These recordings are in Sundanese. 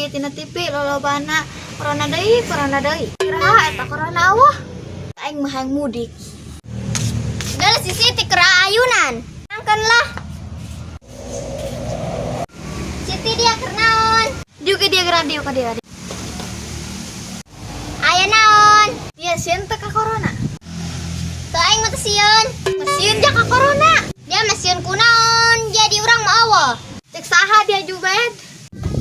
ningali tina TV lolobana corona deui, corona deui. Iraha eta corona wah. Aing mah hayang mudik. Geus si Siti keur ayunan. Angkeun lah. Siti dia keur naon? Dieu ge dia geura dieu ka dia. Aya naon? Dia sieun teu ka corona. Teu aing mah teu sieun. Sieun dia ka corona. Dia mah sieun kunaon? Jadi urang mah eueuh. Cek saha dia Jubed?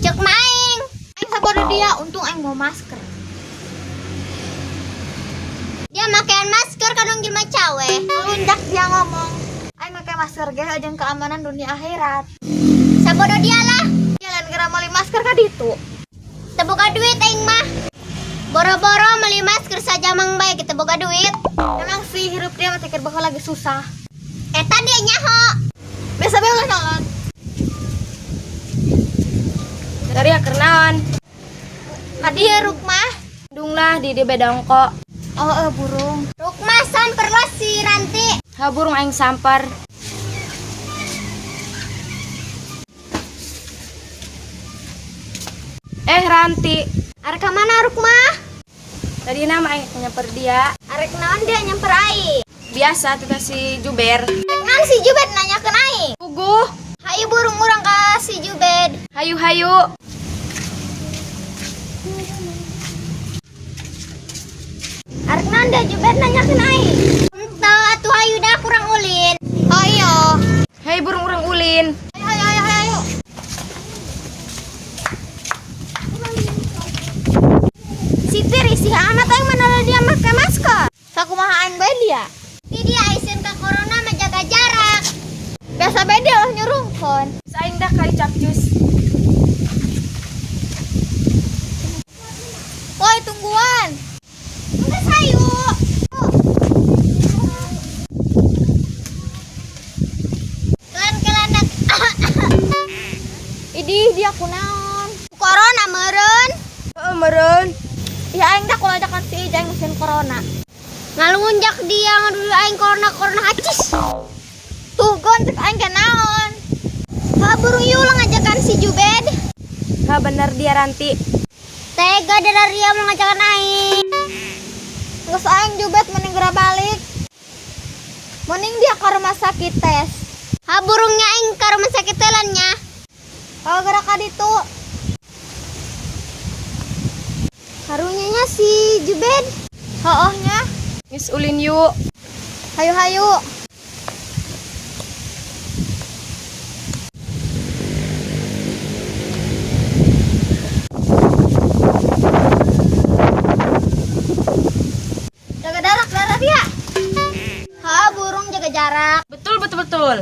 Cek mah aing. Aing sabodo dia, untung aing mau masker. Dia makean masker kadang jelema cawe. Lunjak dia ngomong. Aing make masker ge jeung keamanan dunia akhirat. Sabodo dia lah. Jalan geura meuli masker ka ditu. Teu boga duit aing mah. Boro-boro meuli masker sajamang bae kita boga duit. Emang sih hirup dia mah teh bakal lagi susah. Eta dia nyaho. Biasa bae ulah nolon. Dari ya kernaon. Ka dieu Rukmah. Dung lah di dia bedongko. Oh, burung. Rukmah samper lah si Ranti. Ha burung aing sampar. Eh Ranti, Arek ka mana Rukmah? Tadi nama aing nyamper dia. Arek naon dia nyamper aing? Biasa tita si Juber. Arek naon si Jubed nanyakeun aing? Puguh, Hayu burung urang ka si Jubed. hayu hayu. Arek naon dia Jubed nanyakeun aing? Henteu atuh hayu dah kurang ulin. Oh iya. Hai burung urang ulin. Ayo ayo ayo ayo. Ayo. Siti risih amat aing mana dia make masker. Sakumaha aing bae dia. Ti dia aiseun ka corona mah jaga jarak. Biasa bae dia ulah nyurungkeun. Saing dah kali capcus. Woi, tungguan. Geus hayu. Kelan-kelan Idih dia kunaon. Corona meureun. Heeh meureun. Ya aing dah kulajakan si Ija yang mesin corona. Ngalunjak dia ngadudu aing corona corona acis. Tuh gon cek aing ke naon. Ha burung ieu ulah ngajakan si Jubed. Ha bener dia Ranti. Tega dari dia mau ngajakan aing. Geus aing Jubed mending geura balik. Mending dia ke rumah sakit tes. Ha burungnya aing ka rumah sakit telannya. Kalau geura ka ditu. Karunya nya si Jubed. Hooh nya. Geus ulin yuk. Hayu hayu. Jaga jarak darah dia. Ha burung jaga jarak. Betul betul betul.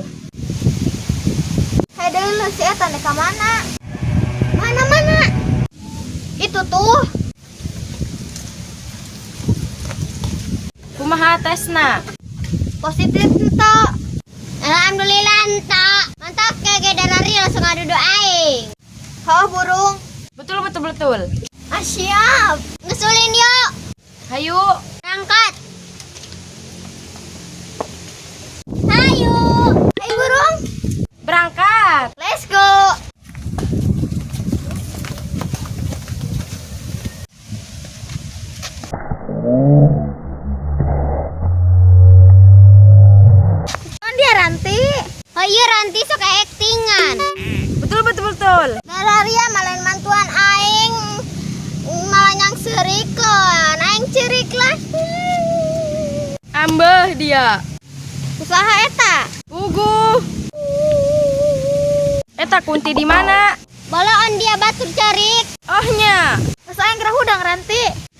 Hai dulu si eta nih ka mana? Mana mana? Itu tuh. Kumaha tesna? Positif ento. Alhamdulillah enta. Mantap kege darari langsung ngadudu aing. Hooh burung. Betul betul betul. Ah siap. Geus ulin yuk. Hayu. Berangkat. Hayu. Hai burung. Berangkat. Let's go. Kan dia Ranti. Oh iya Ranti suka actingan. Betul betul betul. Dararia malah mantuan aing malah nyang serikon. Aing cerik lah. Ambeh dia. Usaha eta. Puguh. Eta kunti di mana? Boloon dia batur cerik. Oh nya. Geus aing geura hudang Ranti.